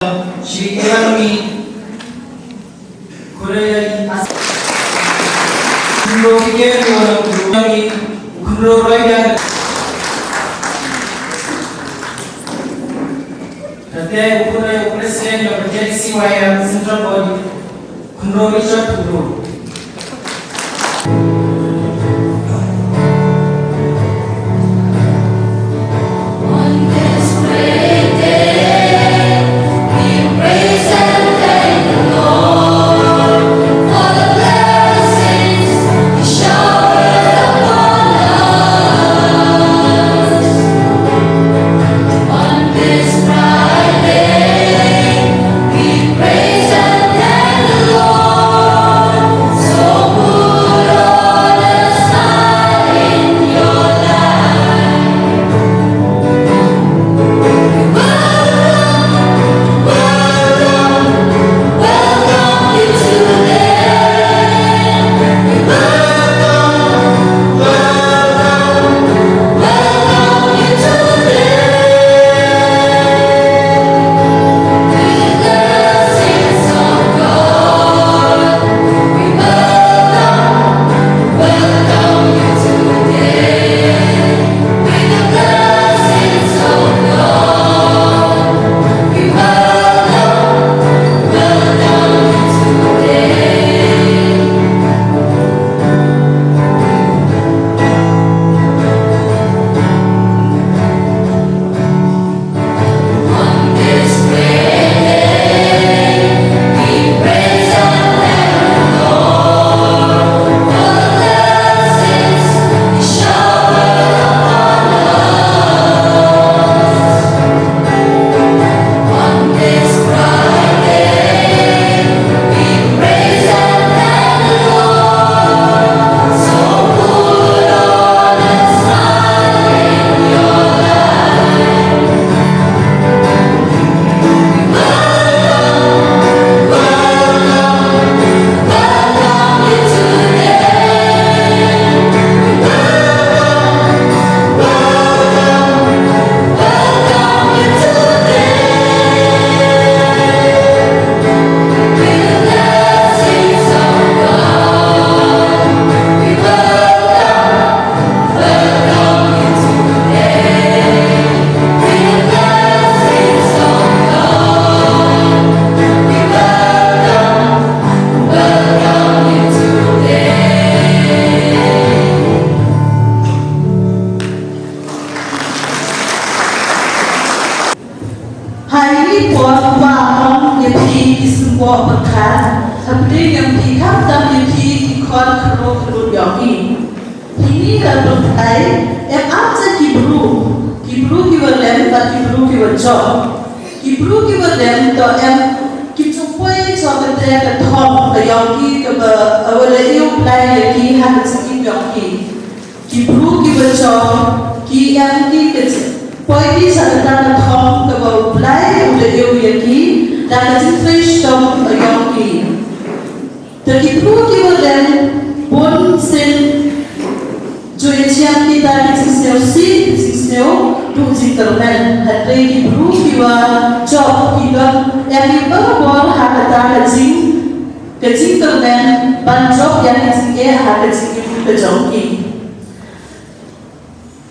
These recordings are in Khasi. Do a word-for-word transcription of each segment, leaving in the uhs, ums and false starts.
Shri Iranmi Khurei As. Khynroo ki ker ki wan u khynroo roi biang. Kate u khynroo u president jong ka J C Y M Central Body. Khynroo Richard Khynroo. On this great day, we praise and thank the Lord for the blessings He showers upon us. On this bright day, we praise and thank the Lord. So put on a smile in your life. We welcome, welcome, welcome you today. We welcome, welcome, welcome you today. With the blessings of God, we welcome, welcome you today. With the blessings of God, we welcome, welcome you today. Ha ine i por, Kpa, ong ïa phi ki symboh pyrkhat, hapdeng jong phi khamtam ïa phi ki khon khynroo khynroo jong ngi. Hynrei ha pyrthei em ar ki briew, ki briew kiba rem bad ki briew kiba jop. Ki briew kiba rem to em kim ju poi sha kata ka thong ka jong ki kaba, kaba la ïoh U Blei ïa ki ha ka jingim jong ki. Ki briew kiba jop ki em ki ka jing, poi ki sha kata ka thong kaba U Blei u la ïoh ïa ki da ka jingtrei shitom ka jong ki. Te ki briew kiba rem bun sien ju ïa shem kita ki jingsngewsih jingsngew duh jingkyrmen. Hynrei ki briew kiba jop ki don em ki barabor ha kata ka jing, ka jingkyrmen ban jop ïa ka jingeh ha ka jingim ka jong ki.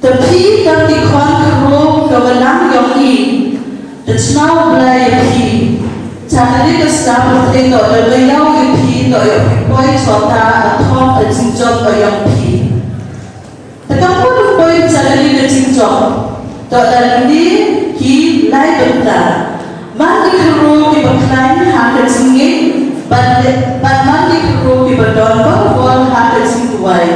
Te phi kat ki khon khynroo ka balang jong ngi, te sngewbha ïa phi. Sha kane ka sla pyrthei to da ïoh ïa phi, to ïoh phi poi sha kata ka thong ka jingjop ka jong phi. Te kam poi poi sha kane ka jingjop, to da lynti ki lai bynta. Man ki khynroo kiba khlaiñ ha ka jingngeit, bad, bad man ki khynroo kiba don barabor ha ka jingduwai.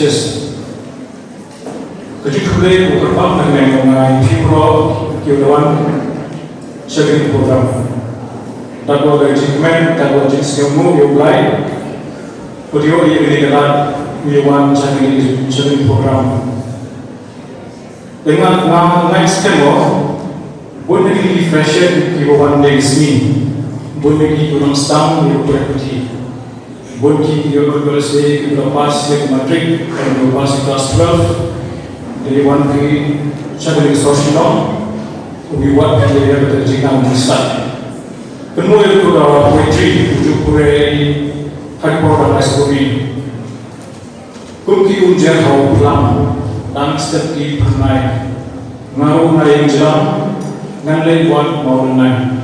Yes. Ka jingkhublei u kyrpang na ka liang jong nga ïa phi baroh kiba la wan sha kane ka program. Da kaba ka jingkmen, da kaba ka jingsngewnguh ïa U Blai. Pdiang ïa kane ka lad ïa wan sha kane, sha kane ka program. Te nga, nga, nga expect mo, bun na ki fresher kiba wan dei sngi, bun na ki kiba nang sdang ïa ka puthi. Bun ki ki ïoh ka lehse ki la pass ïa ka matric, ki la pass ïa ka class twelve. Dei wan ki sha ka lehse Shillong. Ubi wat ki ïa ka jingnang di start. Kynmaw ïa ka poetry, uju pure ha ki por da lai suri. Kum ki umjer ha u phlang, tang step ki phyrnai. Nga ruh nga ïeng jlang, ngan leit wad ma u lynnai.